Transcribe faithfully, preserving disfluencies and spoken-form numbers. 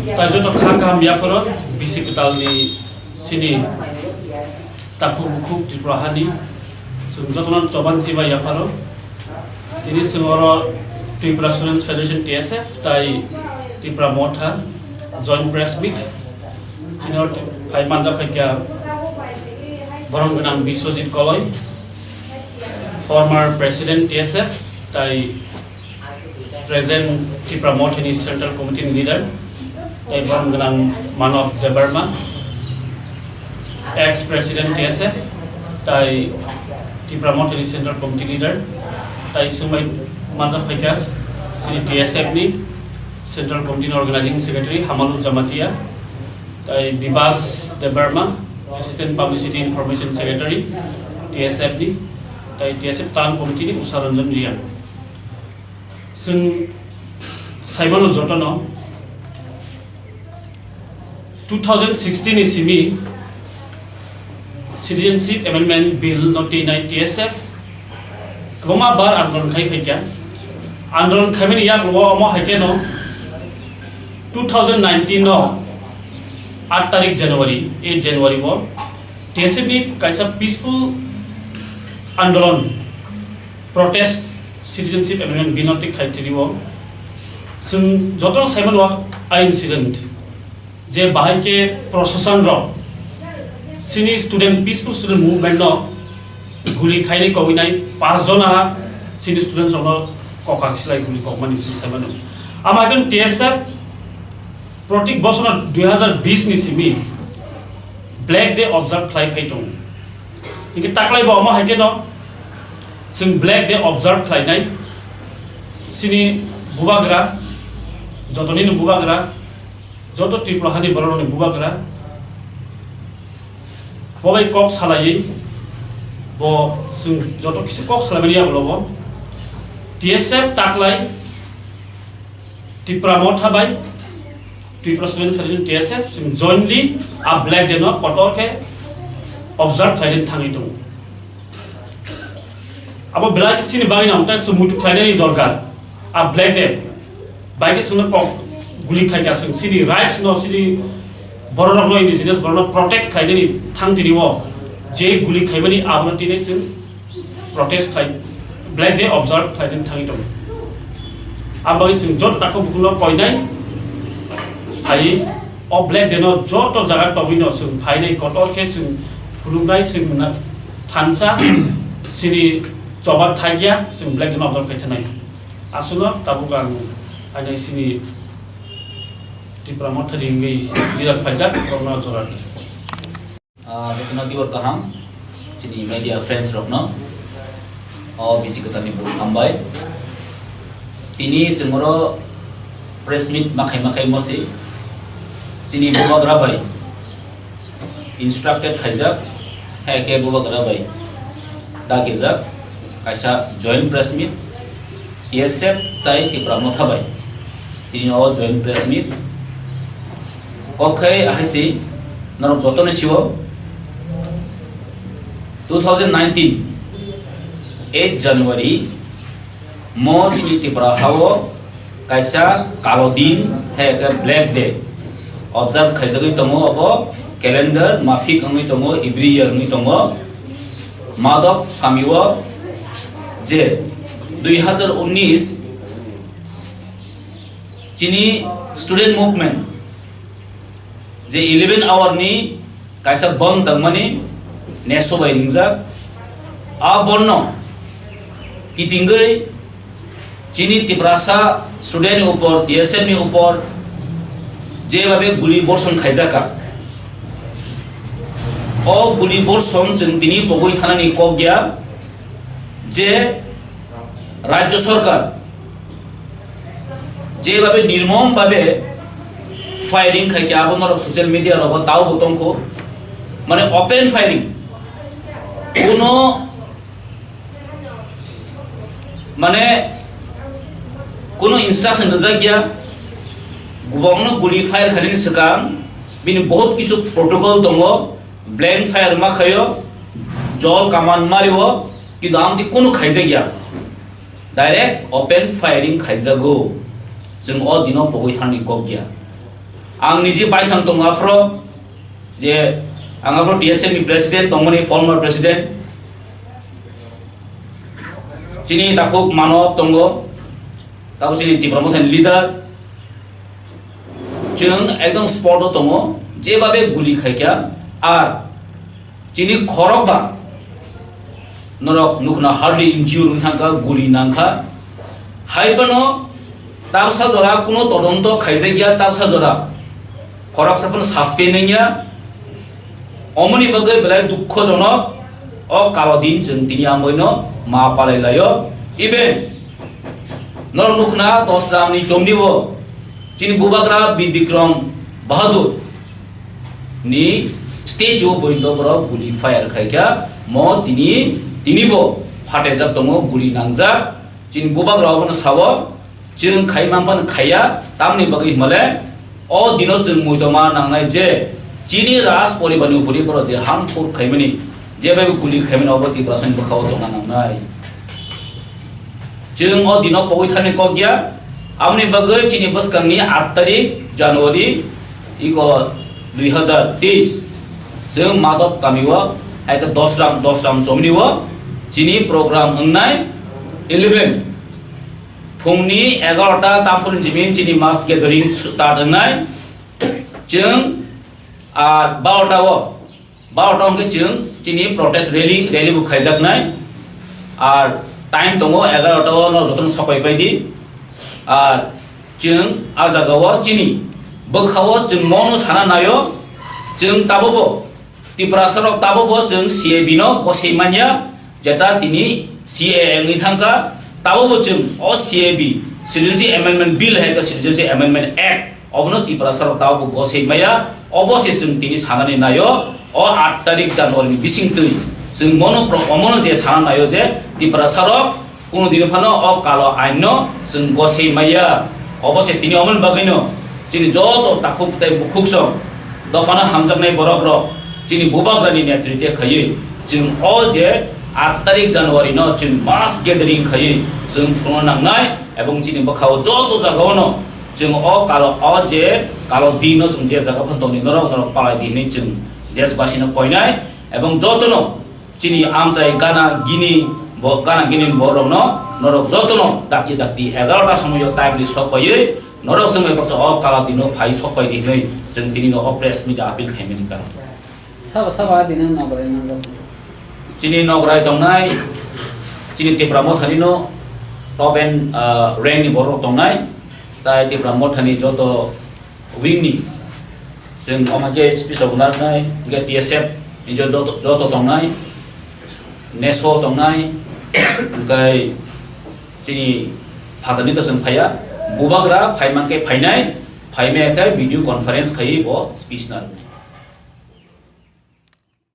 Tai joto kha kaham yapharo bisi kwtalni sini takhuk bukhuk Tripura hani chwng jotono choban chiba yapharo. Tini chwng oro Tripura Students Federation, T S F, tai Tipra Motha Joint Press Meet. Chini oro phai manja phaikha borom gwnang Biswajit Koloi, former President T S F, tai present Tipra Mothani Central Committee ni leader, tai borom gwnang Manav Debbarma, ex President T S F, tai Tipra Mothani Central Committee leader, tai swngbai manja phaikha chini T S F ni Central Committee ni Organizing Secretary Hamalu Jamatia, tai Bibas Debbarma, Assistant Publicity Information Secretary, T S F ni, tai T S F Town Committee ni Usha Ranjan Reang. Chwng saimano jotono two thousand sixteen ni simi Citizenship Amendment Bill no twi nai T S F kwbangma bar andolon khai phaikha. Andolon khaimani yagulo omo hai kheno two thousand nineteen no aat tarik January, eight January o T S F ni kaisa peaceful andolon, protest, Citizenship Amendment Bill no twi khai twi o. Chwng joto saimano a incident je bahai khe proshashan rok chini student, peaceful student movement no guli khainai kogwi nai, pas jona chini students rokno kokha silai guli kokmani chwng saimano. Ama khe T S F protik bosorno dui hazar bis ni simi Black Day observe khlai phai tongo. Hinkhe taklai bo omo hai kheno chwng Black Day observe khlainai. Chini bubagra, jotoni ni bubagra, joto Tripura hani borok rokni bubagra, bo bai kok salaiwi, bo chwng joto kisa kok salaimani yagulo bo T S F taklai Tipra Motha bai Tripura Student Federation, T S F, chwng jointly a Black Day no kotor khe observe khlainani thangwi tongo. Abo belai khe chini bagwi nang tei chwng muitu khlainani dorkar. A Black Day bai khe chwngno kok guli khaikha, chwng chini rights no, chini bororokno, indigenous bororokno protect khlainani thang tini o je guli khaimani abono tini chwng protest khlai, Black Day observe khlainani thangwi tongo. Aboni chwng joto takhuk bukhukno koinai phaiwi o Black Day no joto jaga tongwino chwng phainai, kotor khe chwng phunuknai, chwng na-, thansa chini choba thakya, chwng Black Day no observe khai thanai. Aswkno tabuk ang aini chini Tipra Mothani wngwi leader phaijak, borokno jora. Ah, jotono gibor kaham, chini media friends rokno, o bisi kwtalni bukhuk hambai. Tini chwng oro press meet ma khai ma khai mosi, chini bubagra bai instructed khaijak, hai khe bubagra bai dagijak kaisa joint press meet, T S F tai Tipra Motha bai. Tini o joint press meet. Kok khai ahai si norok jotono siwo two thousand nineteen eight January mo chini Tripura hao kaisa kalo din, hai khe Black Day observe khaijagwi tongo, obo calendar mafik wngwi tongo, every year wngwi tongo. Madok kamio je dui hazar unis chini student movement je eleven hour ni kaisa bond tangmani neso bai ringjak. A bond no kitingwi chini Tiprasa student ni upor, T S F ni upor je babe guli borson khaijaka. O guli borson chwng tini pogwi thanani kok ya je Rajya Sarkar je babe nirmom babe firing khai khe abo norok social media rogo tao bo tongkho, mane open firing, kuno mane kuno instruction rijak ya, gubokno guli fire khainani swkang bini bahut kisu protocol tongo, blank fire ma khaio, jol kaman mario, kintu amtwi kuno khaijak ya. Direct open firing khaijago. Chwng o dino pogwi thani kok ya. Ang niji baithang tongo aphro je ang aphro T S M ni president tongmani, former president. Chini takhuk Manob tongo, tabo chini Tipra Mothani leader. Chwng ekdom spot o tongo, jebabe guli khaikha, ar chini khorokba norok nukhna hardly injured wng thangkha, guli nangkha. Hai phano tabsa jora kuno todonto khaijakya, tabsa jora khoroksa phano suspend wngya. Omoni bagwi belai dukhojonok, o kalo din chwng tini amboino ma palai laio. Even norok nukhna Dosramni chomni o chini bubagra Bir Bikram Bahadur ni statue o boino borok guli fire khaikha, mo tini, tini bo phatejak tongo, guli nangjak. Chini bubagra obono sao, chwng khai manphano khaiya, tamni bagwi himale o dino chwng muitoma nangnai je chini Raj poribarni upori borok je harmful khaimani, jebai guli khaimani, obo Tiprasani bwkhao chongna nangnai. Chwng o dino pogwi thani kok ya, aboni bagwi chini bwskangni aat tarik January iko dui hazar teis, chwng Madop kamio, hai khe Dosram, Dosram chomni o chini program wngnai eleven, phungni egarota tamponi jimin chini mass gathering start wngnai. Chwng ar barota o, barota hwnkhe chwng chini protest rally, rally bo khaijaknai. Ar time tongo egarota o no jotono sopai pai di. Ar chwng a jaga o chini bwkha o chwng mono sana naio, chwng tabukbo Tiprasa rok tabukbo chwng C A B no gosei manya, jeta tini C A A wngwi thangkha, tabukbo chwng o C A B, Citizenship Amendment Bill hai khe Citizenship Amendment Act, obono Tiprasa rok tabukbo gosei maya, obo se chwng tini sanani naio, o aat tarik January ni bising twi chwng mono pro-, omono je sana naio je Tiprasa rok kuno dino phano o kalo ain no chwng gosei maya. Obo se tini omoni bagwi no chini joto takhuk tei bukhuk song dophano hamjaknai borok rok chini bubagrani netritwe khaiwi chwng o je aat tarik January no chwng mass gathering khaiwi chwng phunukna nangnai, ebong chini bwkhao joto jagao no chwng o kalo, o je kalo din no chwng je jaga phano tongwi norok, norok palai di hinwi chwng deshbasi no koinai, ebong joto no chini amchai gana gini bo, gana gini borokno norok jotono dakti dakti egarota somoyo timely sok paiwi norok chwngbai baksa o kala dino phai sok pai di hinwi chwng tini no o press meet appeal khaimani karo. Sabo sabo a dino nograi manjak. Chini nograi tongnai, chini Tipra Mothani no top and, ah, rank ni borok tongnai, tai Tipra Mothani joto wing ni chwng omo khe speech rok narwknai, hwnkhe T S F ni joto, joto tongnai, neso tongnai, hwnkhe chini phatarni to chwng phaiya, bubagra phaimankhe phainai, phaimaya khe video conference khaiwi bo speech narwknai.